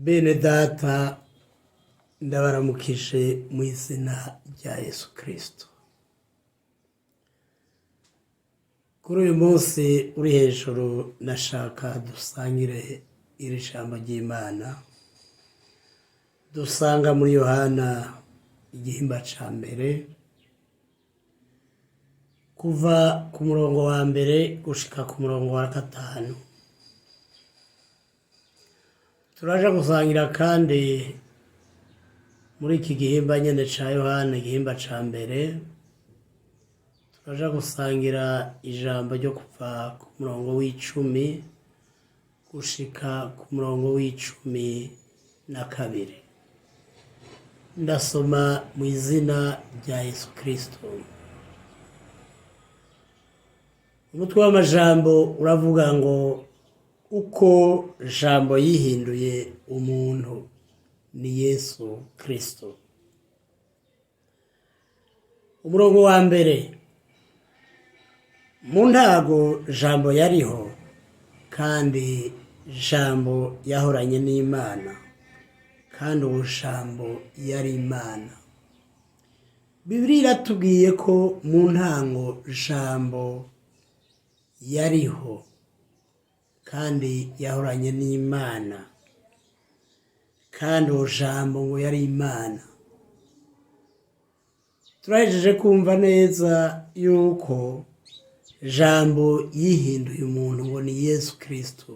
Bene data, ndabaramukije mu izina rya Yesu Kristo. Kuri uyu munsi uri hejuru, nashaka dusangire iri jambo ry'Imana dusanga muri Yohana igihimba ca mbere, kuva ku murongo wa mbere gushika ku murongo wa gatanu. Turaja gusangira kandi muri iki gihimba nyene ca Yohana, igihimba ca mbere, turaja gusangira ijambo ryo kuva ku murongo w'icumi gushika ku murongo wa 12. Ndasoma mu izina rya Yesu Kristo. Umutwe w'amajambo uravuga ngo: "Uko Jambo yihinduye umuntu ni Yesu Kristo." Umurongo wa mbere: Mu ntago Jambo yariho, kandi Jambo yahoranye n'Imana, kandi uwo Jambo yari Imana. Bibiliya iratubwiye ko mu ntango Jambo yariho, kandi yahoranye n'Imana, kandi uwo Jambo ngo yari Imana. Turahejeje kumva neza yuko Jambo yihinduye umuntu, ngo ni Yesu Kristo,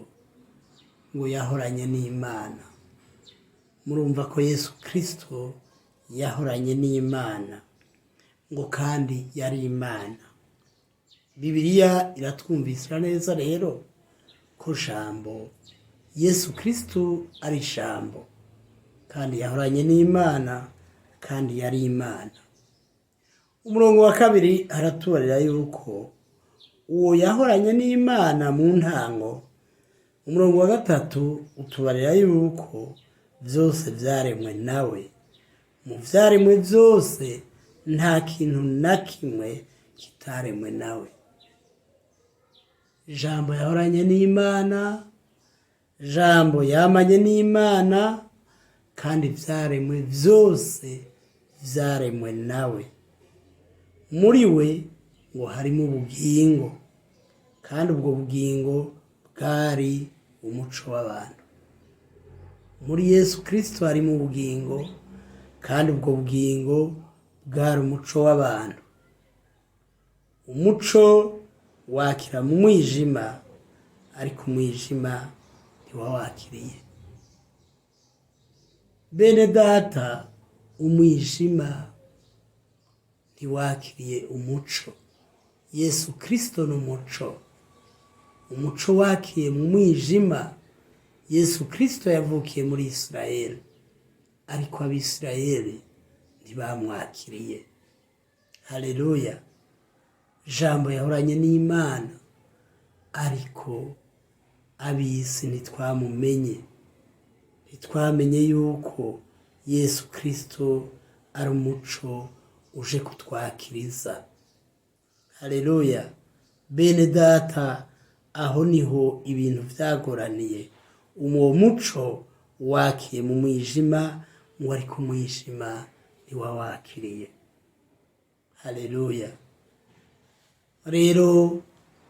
ngo yahoranye n'Imana. Murumva ko Yesu Kristo yahoranye n'Imana, ngo kandi yari Imana. Bibiliya iratwumvisira neza rero ko Jambo Yesu Kristo ari Jambo, kandi yahoranye n'Imana, kandi yari Imana. Umurongo wa kabiri haratubarira yuko uwo yahoranye n'Imana mu ntango. Umurongo wa gatatu utubarira yuko byose byaremwe nawe, mu byaremwe byose nta kintu na kimwe kitaremwe nawe. Jambo yahoranye n'Imana, Jambo yamanye n'Imana, kandi ibyaremwe byose byaremwe nawe. Muri we ngo harimo ubugingo, kandi ubwo bugingo bwari umuco w'abantu. Muri Yesu Kirisito harimo ubugingo, kandi ubwo bugingo bwari umuco w'abantu. Umuco wakira mu mwijima, ariko umwijima ntiwawakiriye. Bene data, umwijima ntiwakiriye umuco. Yesu Kirisito ni umuco. Umuco wakiye mu mwijima. Yesu Kirisito yavukiye muri Isirayeli, ariko Abisirayeli ntibamwakiriye. Haleluya! Jambo yahoranye n'Imana, ariko ab'isi ntitwamumenye, ntitwamenye yuko Yesu Kirisito ari umuco uje kutwakiriza. Haleluya! Bene data, aho niho ibintu byagoraniye. Uwo muco wakiye mu mwijima, ngo ariko umwijima ntiwawakiriye. Haleluya! Rero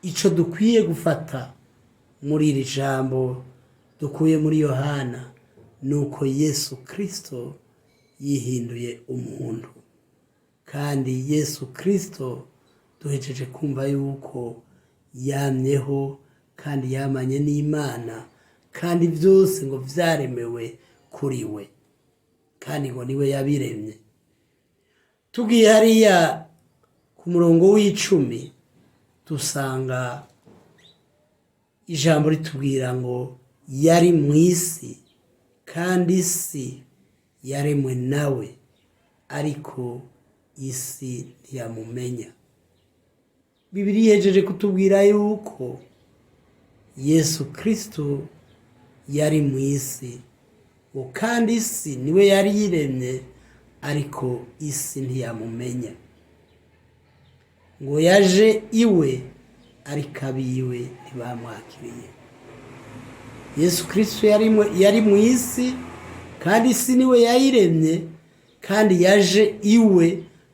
icyo dukwiye gufata muri iri jambo dukuye muri Yohana ni uko Yesu Kirisito yihinduye umuntu, kandi Yesu Kirisito duhejeje kumva yuko yamyeho kandi yamanye n'Imana, kandi byose ngo byaremewe kuri we, kandi ngo niwe yabiremye. Tugiye hariya ku murongo wa 10, dusanga ijambo ritubwira ngo yari mu isi, kandi isi yaremwe nawe, ariko isi ntiyamumenya. Bibiliya ihejeje kutubwira yuko Yesu Kirisito yari mu isi, ngo kandi isi niwe yari yiremye, ariko isi ntiyamumenya. Ngo yaje iwe, ariko abiwe ntibamwakiriye. Yesu Kirisito yari mu isi, kandi isi niwe yayiremye, kandi yaje iwe,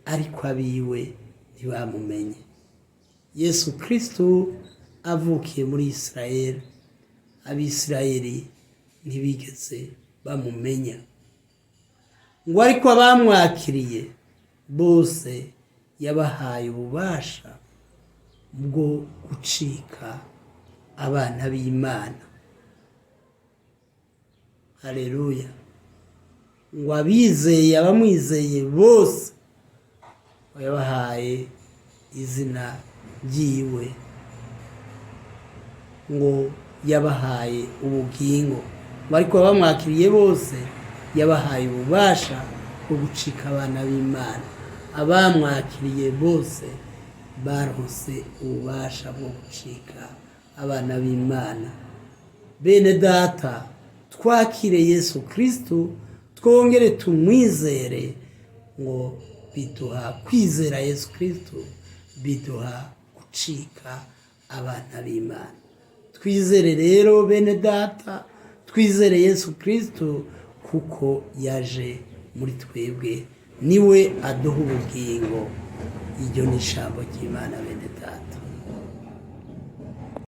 ariko abiwe ntibamumenye. Yesu Kirisito avukiye muri Isirayeli, Abisirayeli ntibigeze bamumenya. Ngo ariko abamwakiriye bose yabahaye ububasha bwo gucika abana b'Imana. Hareruya! Ngo abizeye, abamwizeye bose, yabahaye izina ryiwe, ngo yabahaye ubugingo. Ngo ariko abamwakiriye bose yabahaye ububasha bwo gucika abana b'Imana. Abamwakiriye bose baronse ububasha bwo gucika abana b'Imana. Bene data, twakire Yesu Kirisito, twongere tumwizere. Ngo biduha kwizera Yesu Kirisito, biduha gucika abana b'Imana. Twizere rero, bene data, twizere Yesu Kirisito, kuko yaje muri twebwe, niwe aduha ubugingo. Iryo ni ijambo ry'Imana, bene data.